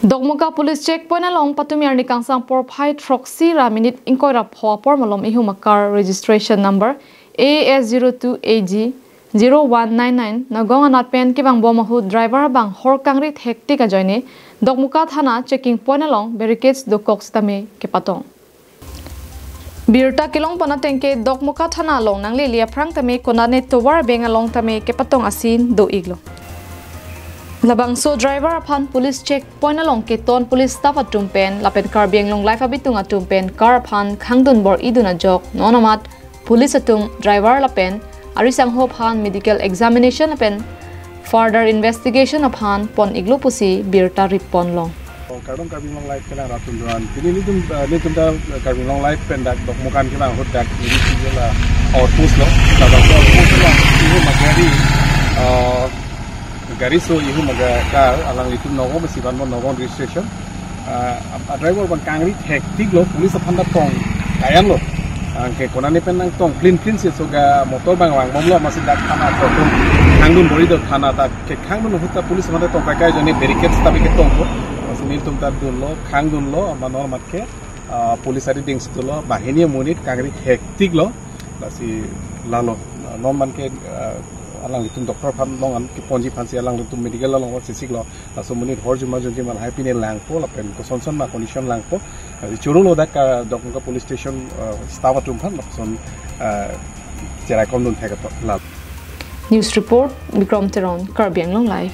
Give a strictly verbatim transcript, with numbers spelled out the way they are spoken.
Dokmoka Police Checkpoint along patumi arni kangsam porphai throksi ra minute ingkoi ra pho apor malom ihum a-car registration number A S zero two A G zero one nine nine nagong anat pen kevangbom ahut driver abang hor kangri thektik ajoine Dokmoka Thana checking point along barricades dokok sitame kepatong. Birta kelong pon ateng ke Dokmoka Thana along nanglele aphrang tame konane tovar beng along tame kepatong asin do-iklo. Labangso driver aphan police checkpoint along keton police staff atum pen lapen Karbi Anglong Live abitung atum pen car aphan khangdun bor-idun ajok non amat police atum driver lapen arisangho aphan medical examination lapen further investigation aphan pon-iklo pusi birta rip ponlong. Oh, kardom Karbi Anglong Live kelang rat atum doan. Pini nelitum, eh, nelitum ta, eh, Karbi Anglong Live pen dak Dokmoka kelang ahut dak ini sih la outpost lo. Dak outpost lo. Ihum a-gari, eh, gari so ihum a-car alanglitum nogong masi ban mo nogong registration. Ah, a-driver abang kangri thektik lo, police aphan ta tong kayan lo. Anke konane pen nangtong plin plin si so ga motor abang vangbomlo, masi dak thana atum khangdun bor-i do, thana ta kekhangdun ahut ta police aphan ta tong kai ajoine barricades ta bi ketongpo. Masi nelitum ta dunlo, khangdunlo, ama non amat ke, ah, police ari ding situlo, banghini amonit kangri thektik lo, lasi lalo. Non amat ke, ah, alanglitum doctor aphan along an keponji aphan si alanglitum medical along si siklo. Laso amonit hor juma junji ma lahai pine langpo lapen kosonson ma condition langpo. Lasi choro lo dak ka Dokmoka Police Station, eh, staff atum aphan lapuson, eh, cherai komdun thek ato la. News report, Bikram Teron, Karbi Anglong Live.